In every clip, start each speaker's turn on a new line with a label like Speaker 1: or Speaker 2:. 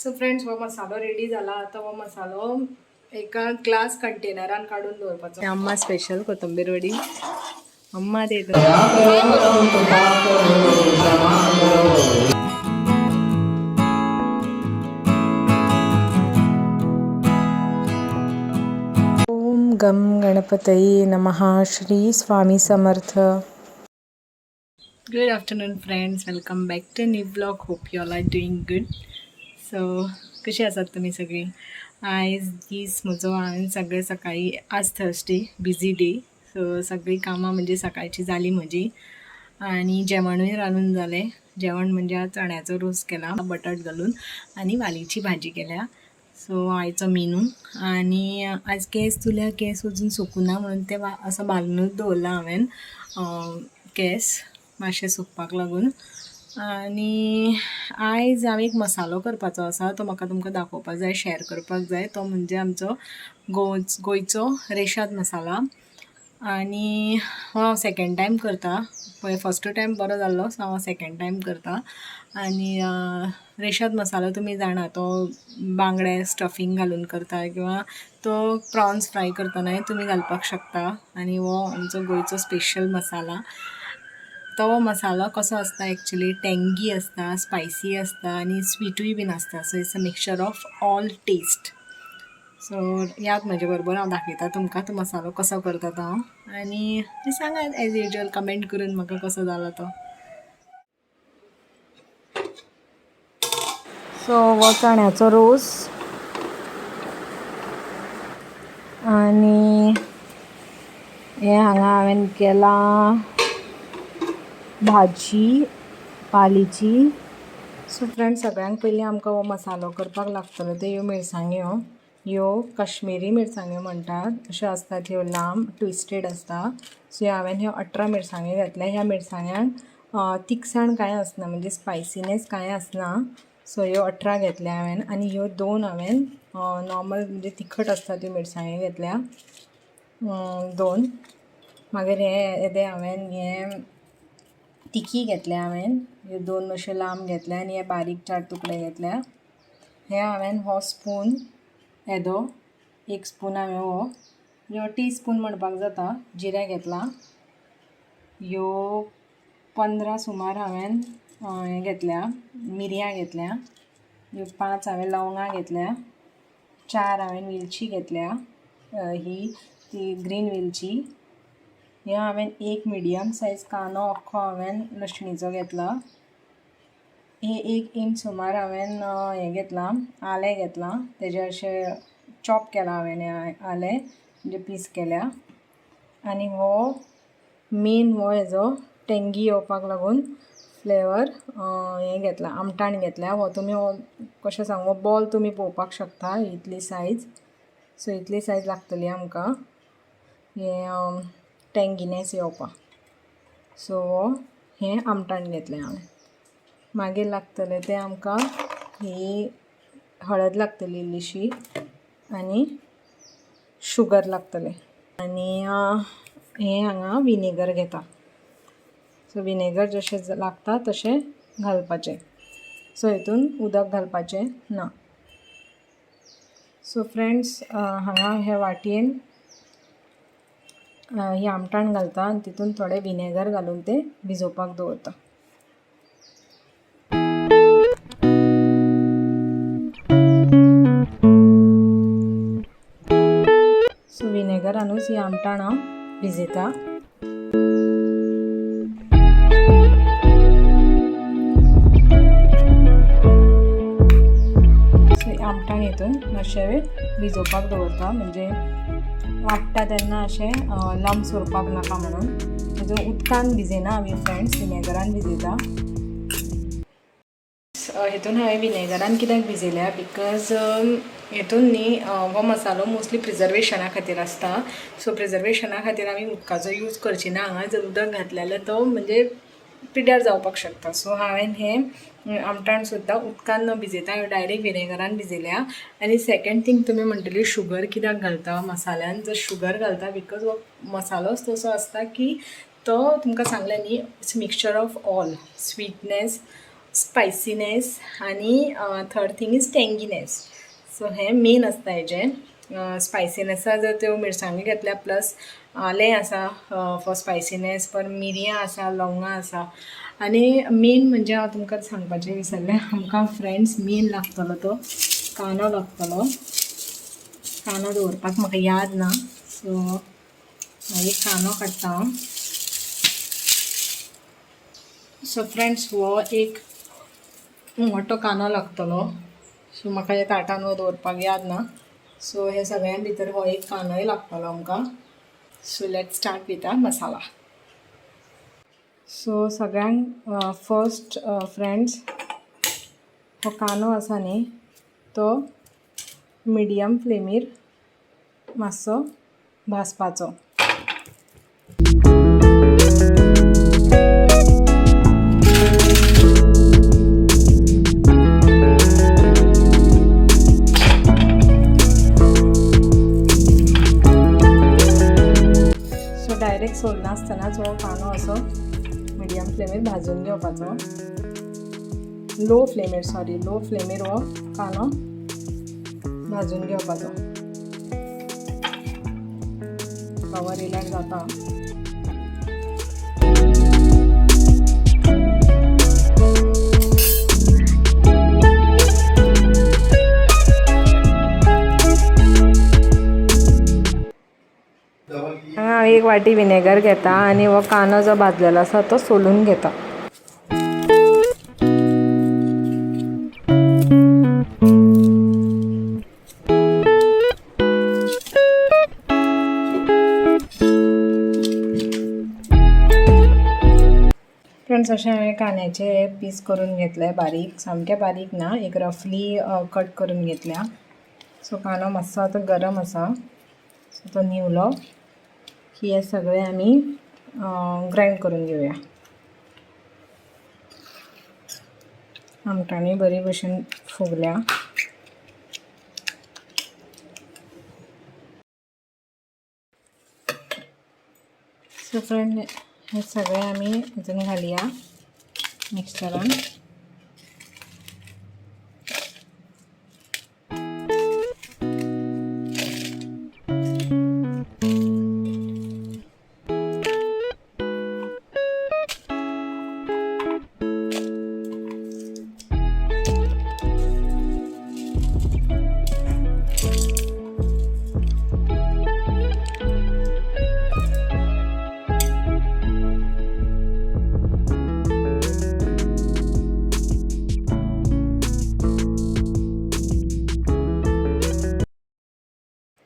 Speaker 1: So friends, हो मसालो ready जाला. आतां हो मसालो एका ग्लास कंटेनरान काडून दवरपाचो. अम्मा स्पेशल कोथंबीर वडी अम्मा देत.
Speaker 2: ओम गम गणपतये नमः. Shri Swami Samarth.
Speaker 1: Good afternoon friends, welcome back to new vlog. Hope you all are doing good. So कशी आसात तुमी सगळीं? आयज दीस म्हजो हांवें सगळें सकाळी, आज थर्सडे, बिजी डे. सो सगळीं कामां म्हणजे सकाळची जाली म्हजी आनी जेवणूय रांदून जालें. जेवण म्हणजे आज चण्याचो रोस केला बटाट घालून आनी वालीची भाजी केल्या. सो आयचो मेनू. आनी आज केंस धुल्या, केंस अजून सुकूना म्हणून ते असो बांदूनच दवरला हांवें केंस मातशें सुकपाक लागून. आनी आयज हांव एक मसालो करपाचो आसा, तो म्हाका तुमकां दाखोवपाक जाय, शॅर करपाक जाय. तो म्हणजे आमचो गोंयचो रेशाद मसाला. आनी हो हांव सेकेंड टायम करता. पळय, फर्स्ट टायम बरो जाल्लो, सो हांव सेकेंड टायम करता. आनी रेशाद मसालो तुमी जाणा, तो बांगडे स्टफींग घालून करता किंवा तो प्रॉन्स फ्राय करतनाय तुमी घालपाक शकता. आनी हो आमचो गोंयचो स्पेशल मसाला. तो मसालो कसो आसता, एक्चुली टेंगी आसता, स्पायसी आसता आनी स्विटूय बीन आसता. So it's a mixture of all taste. So यात म्हजे बरोबर, हांव दाखयता तुमकां तो मसालो कसो करता तो हांव. आनी सांगात एज युजल कमेंट करून म्हाका कसो जाला तो.
Speaker 2: सो हो चण्याचो रोस आनी हें हांगा हांवें केलां भाजी पालीची.
Speaker 1: सो फ्रेंड, सगळ्यांत पयलीं आमकां हो मसालो करपाक लागतलो त्यो ह्यो मिरसांग्यो. ह्यो काश्मिरी मिरसांग्यो म्हणटात, अश्यो आसतात ह्यो, लांब ट्विस्टेड आसता. सो हांवें ह्यो 18 मिरसांग्यो घेतल्या. ह्या मिरसांग्यांक तिखसाण कांय आसना, म्हणजे स्पायसीनेस कांय आसना. सो ह्यो 18 घेतल्या हांवें. आनी ह्यो दोन हांवें नॉर्मल, म्हणजे तिखट आसता त्यो मिरसांग्यो घेतल्या दोन. मागीर हे येदे हांवें हे तिखी घेतल्या हांवें. ह्यो दोन अश्यो लांब घेतल्या आनी हे बारीक चार तुकडे घेतल्या. हे हांवें हो स्पून येदो एक स्पून हांवें हो, ह्यो टी स्पून म्हणपाक जाता, जिरें घेतलां. ह्यो 15 सुमार हांवें हें घेतल्या, मिरयां घेतल्या. ह्यो पांच हांवें लवंगां घेतल्या. चार हांवें वेलची घेतल्या, ही ती ग्रीन वेलची. हे हांवें एक मिडियम सायज कांदो अख्खो हांवें लसणीचो घेतला. हे एक इंच सुमार हांवें हें घेतलां, आलें घेतलां. तेजें अशें चॉप केलां हांवें हें आलें, म्हणजे पीस केल्या. आनी हो मेन हो हेजो टेंगी येवपाक लागून फ्लेवर हें घेतलां, आमटाण घेतल्या. हो तुमी हो कशें सांगू, हो बॉल तुमी पळोवपाक शकता, इतली सायज. सो इतली सायज लागतली आमकां हें टेंगिनेस येवपाक. सो हें आमटाण घेतलें हांवें. मागीर लागतलें तें आमकां ही हळद लागतली इल्लीशी आनी शुगर लागतलें. आनी हें हांगा विनेगर घेता. सो विनेगर जशें लागता तशें घालपाचें. सो हितून उदक घालपाचें ना. सो फ्रेंड्स, हांगा हे वाटयेन ही आमटाण घालता आनी तितून थोडें विनेगर घालून तें भिजोवपाक दवरता. सो विनेगरानूच ही आमटाण हांव भिजयता. सो आमटाण हितून मातशें वेळ भिजोवपाक दवरता, म्हणजे वाडटा तेन्ना अशें लम्स उरपाक नाका म्हणून. हितून उदकान भिजयना आमी फ्रेंड्स, विनेगरान भिजयता. हितून हांवें विनेगरान कित्याक भिजयल्या? Because हितून न्ही हो मसालो मोस्टली प्रिजर्वेशना खातीर आसता. सो प्रिजर्वेशना खातीर आमी उदकाचो यूज करची ना. हांगा जर उदक घातलें जाल्यार तो म्हणजे पिड्ड्यार जावपाक शकता. सो हांवें हें आमटाण सुद्दां उदकान न भिजयता हांवें डायरेक्ट विनेगरान भिजयल्या. आनी सेकेंड थींग, तुमी म्हणटली शुगर कित्याक घालता मसाल्यान? जर शुगर घालता because हो मसालोच तसो आसता की तो तुमकां सांगलें न्ही, it's mixture of all sweetness. Spiciness आनी third thing is tanginess. So हें मेन आसता हेजें स्पायसीनेसा. जर त्यो मिरसांगी घेतल्या, प्लस आलें आसा फॉर स्पायसीनेस, पर मिरयां आसा, लवंगां आसा. आनी मेन म्हणजे हांव तुमकां सांगपाचें विसरलें, आमकां फ्रेंड्स मेन लागतलो तो कांदो लागतलो. कांदो दवरपाक म्हाका याद ना. सो मागीर कांदो काडटा हांव. सो फ्रेंड्स, हो एक मोठो कांदो लागतलो. सो म्हाका हे ताटान हो दवरपाक याद ना. सो हे सगळ्यां भितर हो एक कांदोय लागतलो आमकां. So let's start with our masala. So सगळ्यांक फर्स्ट फ्रेंड्स, हो कांदो आसा न्ही, तो मिडियम फ्लेमीर मातसो भाजपाचो. सो डायरेक्ट सोलनासतनाच हो कांदो असो मिडियम फ्लेमीर भाजून घेवपाचो, लो फ्लेमीर, सॉरी, लो फ्लेमीर हो कांदो भाजून घेवपाचो. कवर येयल्यार जाता. हांगा हांव एक वाटी विनेगर घेता आनी हो कांदो जो भाजलेलो आसा तो सोलून घेता. फ्रेंड्स, अशें हांवें कांद्याचे पीस करून घेतले, बारीक, सामके बारीक ना, एक रफली कट करून घेतल्या. सो कांदो मातसो आतां गरम आसा, सो तो न्हिवलो की हे सगळे आमी ग्रायंड करून घेवया. आमटाणूय बरी भशेन फुगल्या. सो फ्रेंड, हे सगळे आमी हितून घालया मिक्सरान.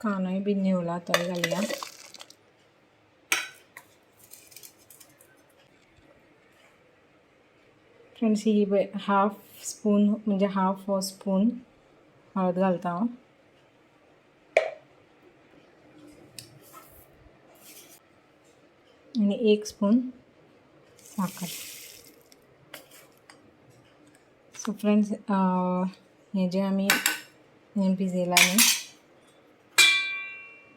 Speaker 1: कांदोय बी न्हिवला, तोय घालया. फ्रेंड्स, ही पळय हाफ स्पून, म्हणजे हाफ हो स्पून हळद घालता हांव. आनी एक स्पून साकर. सो फ्रेंड्स, हें जें आमी हें भिजयलां न्ही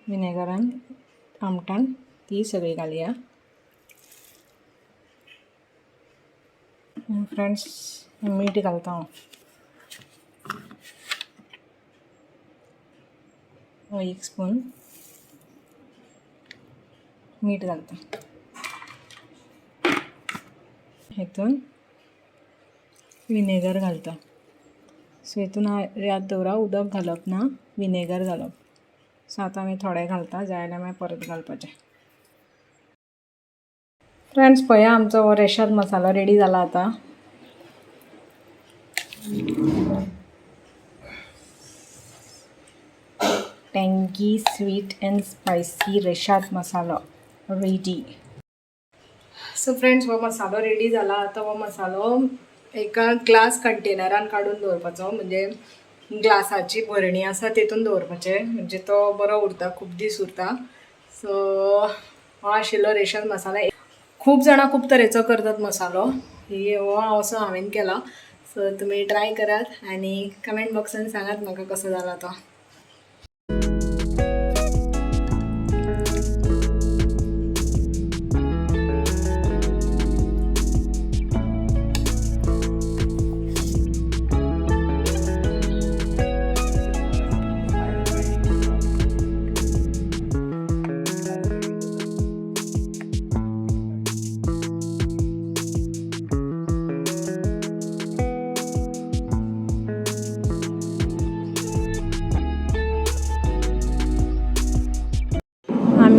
Speaker 1: विनेगरान आमटान, ती सगळी घालया. फ्रेंड्स, मीठ घालता हांव, एक स्पून मीठ घालता. हेतून विनेगर घालता. सो हितून याद दवरा, उदक घालप ना, विनेगर घालप. सो आतां आमी थोडें घालता, जाय जाल्यार मागीर परत घालपाचें. फ्रेंड्स, पळया, आमचो हो रेशाद मसालो रेडी जाला आतां. टँगी, स्वीट अँड स्पायसी रेशाद मसालो रेडी. सो फ्रेंड्स, हो मसालो रेडी जाला. आतां हो मसालो एका ग्लास कंटेनरान काडून दवरपाचो, म्हणजे ग्लासाची भरणी आसा तेतून दवरपाचें, म्हणजे तो बरो उरता, खूब दीस उरता. सो हो आशिल्लो रेशाद मसाला. खूब जाणां खूब तरेचो करतात मसालो. ही हो हांव असो हांवें केला. सो तुमी ट्राय करात आनी कमेंट बॉक्सान सांगात म्हाका कसो जाला तो.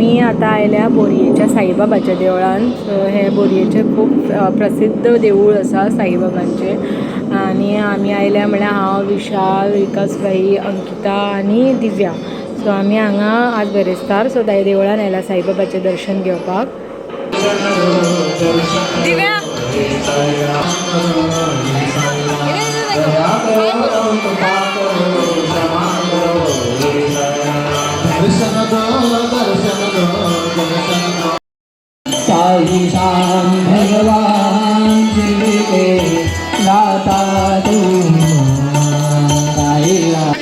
Speaker 1: आमी आतां आयल्या बोरयेच्या साईबाबाच्या देवळान. सो हें बोरयेचें खूब प्रसिद्ध देवूळ आसा साईबाबांचें. आनी आमी आयल्या म्हळ्यार हांव, विशाल, विकास भाई, अंकिता आनी दिव्या. सो आमी हांगा आज बिरेस्तार, सो देवळान आयल्या साईबाबाचें दर्शन घेवपाक. दिव्या,
Speaker 3: साई श्याम भगवान जिनके दाता तुम साई राम.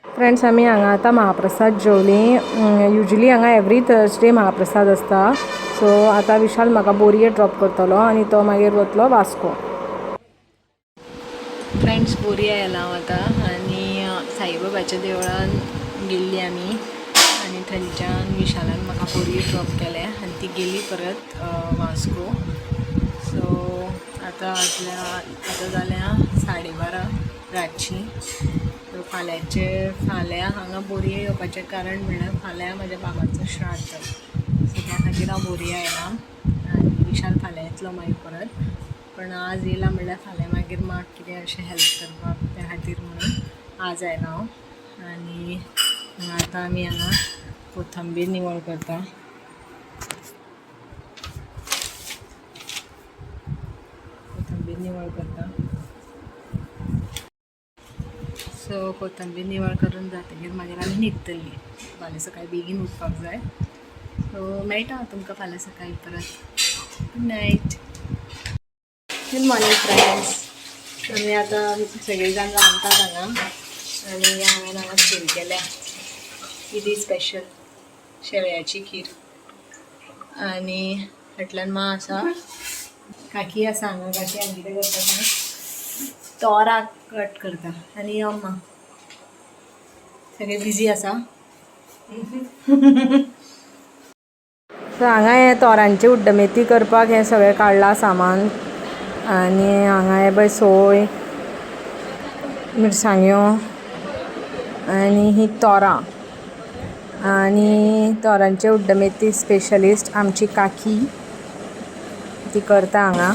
Speaker 1: फ्रेंड्स, आमी हांगा आतां महाप्रसाद जेवलीं. युजली हांगा एवरी थर्सडे महाप्रसाद आसता. सो आतां विशाल म्हाका बोरये ड्रॉप करतलो आनी तो मागीर वतलो वास्को. फ्रेंड्स, बोरये आयला हांव आतां आनी साईबाबाच्या देवळान गेल्ली आमी आनी थंयच्यान विशालान म्हाका बोरये ड्रॉप केलें आनी ती गेली परत वास्को. सो आतां आतां जाल्या 12:30 रातची. सो फाल्यांचे फाल्यां हांगा बोरये येवपाचें कारण म्हणल्यार फाल्यां म्हज्या बाबाचो श्राद्ध. सो त्या खातीर हांव बोरये आयलां आनी विशाल फाल्यां येतलो मागीर परत, पण आज येयला म्हणल्यार फाल्यां मागीर माक कितें अशें हेल्प करपाक, त्या खातीर म्हणून आज आयला हांव. आनी आतां आमी हांगा कोथंबीर निवळ करता. कोथंबीर निवळ करता. सो कोथंबीर निवळ करून जातकीर मागीर आमी न्हिदतलीं. फाल्यां सकाळीं बेगीन उठपाक जाय. सो मेळटा तुमकां फाल्यां सकाळीं परत. Good night. Good morning friends. आमी आतां सगळीं जाण रांदतात हांगा आनी हांवें हांगा खीर केल्या. कितें स्पेशल शेवयाची खीर. आनी फाटल्यान माँ आसा, काकी आसा हांगा. काकी हांगा कितें करता सांग? तोरां कट करता. आनी अम्मा सगळे बिजी आसा. सो हांगा हें तोरांची उड्डमेथी करपाक हें सगळें काडलां सामान. आनी हांगा हें पळय सोय, मिरसांग्यो आनी ही तोरां. आनी तोरांचे उड्डमेथी स्पेशलिस्ट आमची काकी, ती करता हांगा.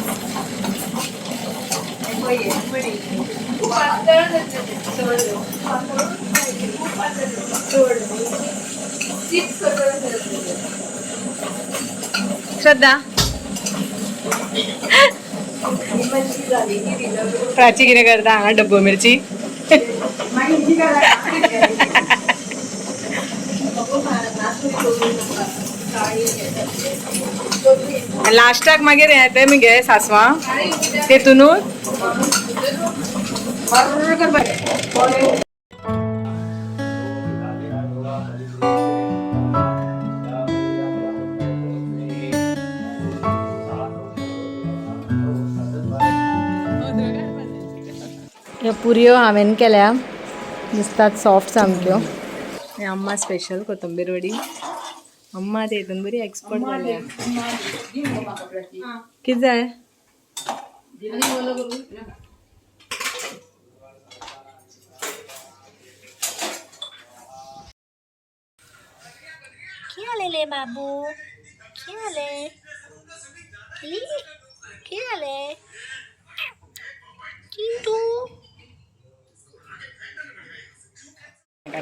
Speaker 1: श्रद्धा, प्राची कितें करता हांगा? डब्बो मिरची. लास्टाक मागीर हें तें मगे सांसवां तेतूनच. पुरयो हांवें केल्या, दिसतात सॉफ्ट सामक्यो. अम्मा स्पेशल कोथंबीर वडी. अम्मा ते हितून बरी एक्सपर्ट जाल्या. कितें जाय?
Speaker 4: की बाबू, की आले, की आले किंतू.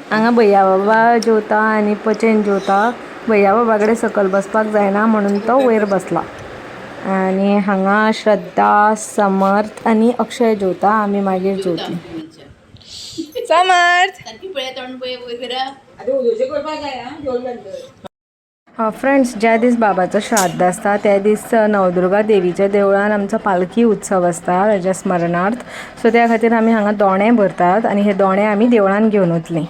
Speaker 1: हांगा भैया बाबा जेवता आनी पचेन जेवता. भैया बाबा कडेन सकयल बसपाक जायना म्हणून तो वयर बसला. आनी हांगा श्रद्धा, समर्थ आनी अक्षय जेवता. आमी मागीर जेवतली. समर्थ. फ्रेंड्स, ज्या दीस बाबाचो श्राद्ध आसता त्या दीस नवदुर्गा देवीच्या देवळान आमचो पालखी उत्सव आसता ताच्या स्मरणार्थ. सो त्या खातीर आमी हांगा दोणे भरतात आनी हे दोणे आमी देवळान घेवन वतलीं.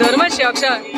Speaker 1: धर्मशी अक्षर.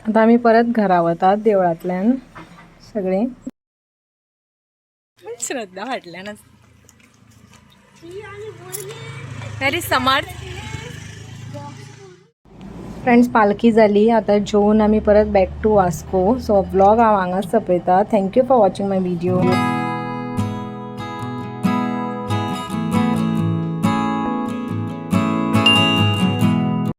Speaker 1: आता आमी परत घरा वतात देवळांतल्यान सगळीं. श्रद्धा फाटल्यान आसा. व्हेरी समर्थ. फ्रेंड्स, पालखी जाली, आतां जेवन आमी परत back to Vasco. So vlog हांव हांगाच सोंपयता. Thank you for watching my video.